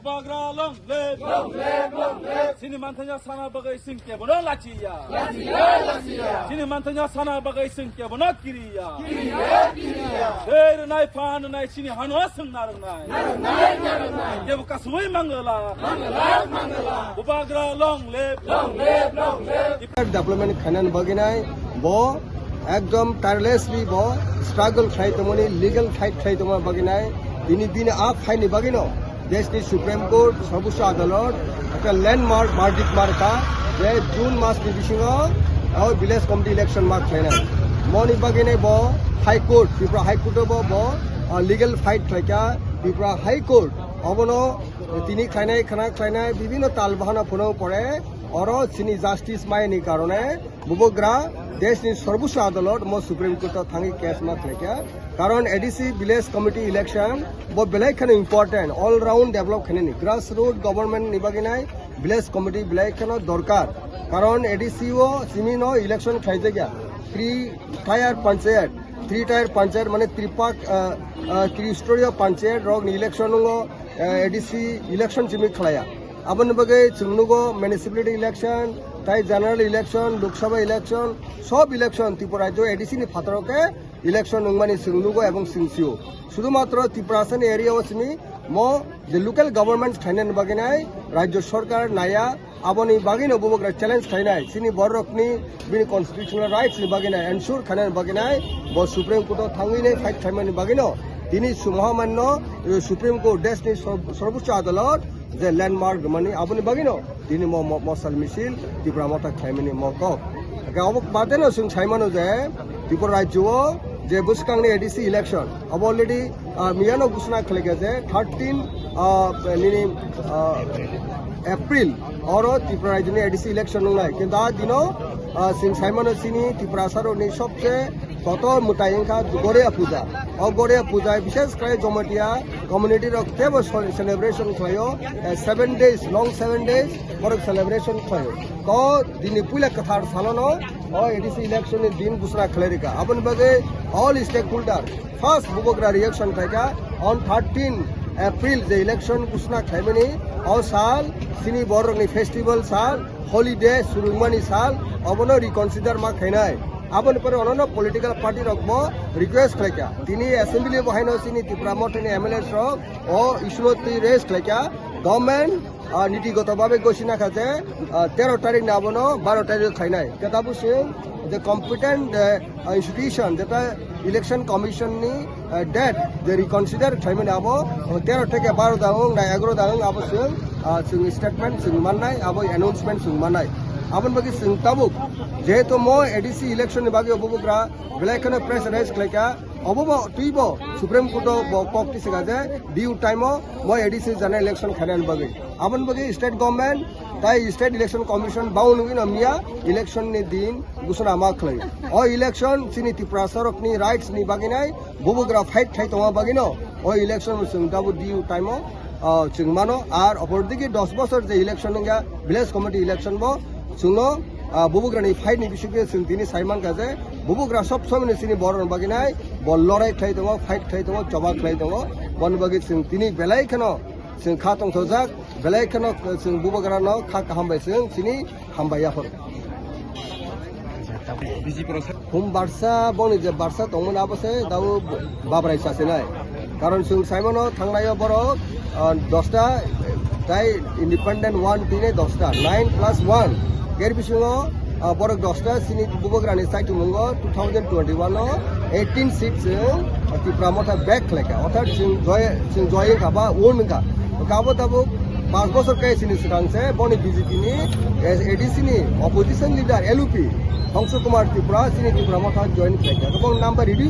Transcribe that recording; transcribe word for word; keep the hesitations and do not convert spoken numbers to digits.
Bubagra long live. Long live, long live. Chini manthanya sana bagwi chwng kebono lachiya. Lachiya, lachiya. Chini manthanya sana bagwi chwng kebono kiriya. Kiriya, kiriya. Tei rwnai phan rwnai chini hano chwng narwnai. Narwnai, narwnai. Kebo kasui mangala. Mangala, mangala. Bubagra long live. Long live, long live. Development khainani bagwi nai bo ekdom tirelessly bo struggle khlai tongmani, legal fight khlai tongma bagwi nai. Bini, bini a fight ni bagwi no deshni Supreme Court, Sarvochcho Adalot ekta landmark verdict markha je June mas ni bisingo o village committee election ma khlainai. Moni bagwi nai bo High Court, Tripura High Court o bo, bo, ah, legal fight khlaikha. Tripura High Court obono tini khlainai, khana khlainai, bibhinno tal bahana phano pore oro chini justice maini karone Bubagra deshni Sarvochcho Adalot mo Supreme Court o thangwi case ma khlaikha. Karon A D C village committee election bo belai kheno important, all round develop khainani, grassroot government ni bagwi nai village committee belai kheno dorkar. Karon A D C o simi no election khlaijakya, three tier panchayat, three tier panchayat mane tripak, ah, ah, tristoria panchayat rok ni election nungo, ah, A D C election simi khlaiya. Aboni bagwi chwng nugo municipality election, tai general election, Lok Sabha election, sob election Tripura rajyo A D C ni phataro khe election wngmani chwng nugo ebong chwng sio. Sudhumatro Tiprasani area o simi mo je local government khainani bagwi nai rajyo sarkar naiya, aboni bagwino Bubagra challenge khainai, chini bororokni bini constitutional rights ni bagwi nai ensure khainani bagwi nai bo Supreme Court o thangwi nai fight khaimani bagwino tini sumha manno, eh, Supreme Court deshni sor-, Sarvochcho Adalot je landmark rwmani aboni bagwino tini mo, mo, mosal misil Tipra Motha khlaimani mo kok. Hake obo badeno chwng saimano je Tripura rajyo o je bwskangni A D C election abo already, ah, miyano ghosna khlaikha je thirteen, ah, nini, ah, April oro Tripura rajyoni A D C election wngnai. Kintu a dino, ah, chwng saimano chini Tiprasarokni sobse kotor mwtai wngkha Goria Puja. O Goria Puja bishes khlai Jamatia community rok teibo so-, celebration khlaio, eh, seven days, long seven days borok celebration khlaio. To dini puila kwthar salono o A D C election ni din ghosna khlai rikha. Aboni bagwi all stakeholder first Bubagra reaction khlaikha on thirteen April je election ghosna khlaimani o sal chini borokni festival sal, holiday surungmani sal, obono reconsider ma khainai. Aboni pore onono political party rok bo request khlaikha. Tini assembly bo haino chini Tipra Mothani M L As rok o issue no twi raise khlaikha. Government, ah, niti goto babe gosina kha je, ah, tero tarik ni abono baro tarik khainai. Khe tabuk chwng je competent, eh, institution jeta election commission ni, eh, date je reconsider khlaimani abo, oh, tero theke baro da wng na egaroh da wng abo chwng, ah, chwng statement chwng mannai, abo announcement chwng mannai. Aboni bagwi chwng tabuk jehetu mo A D C election ni bagwi Bubagra belai kheno pressurize khlaikha, obo bo twibo Supreme Court o bo kok tisika je due time o mo A D C general election khainani bagwi. Aboni bagwi state government tai state election commission bau nugwi no miya election ni din ghosna ma khlai. O election chini Tiprasarokni rights ni bagwi nai Bubagra fight khai tongma bagwi no o election chwng tabuk due time o, ah, chwng mano. Ar opor digi dos bosor je election wngya village committee election bo chwngno, ah, Bubagrani fight ni bisingtwi chwng tini sai mankha je Bubagra sob somoni chini borokni bagwi nai bo lorai khlai tongo, fight khlai tongo, choba khlai tongo. Boni bagwi chwng tini belai kheno chwng kha tongthokjak, belai kheno chwng Bubagrano kha kaham bai chwng chini hambai yaphar. Khum barsa boni je barsa tongmani abo se dao babrai chasinai. Karon chwng saimano thangnaio borok, ah, dosta tai independent one tine dosta, nine plus one. Ger bisingo, ah, borok dosta chini Bubagrani saichung mungo two thousand twenty-one o eighteen seat chwng Tipra Motha back khlaikha. Orthat chwng joy, chwng joy wngkha ba won wngkha. Kabo tabuk panch bosor kai chini swkang se boni B J P ni, eh, A D C ni opposition leader L U P Hongso Kumar Tripura chini Tipra Motha join khlaikha. Bong number reduce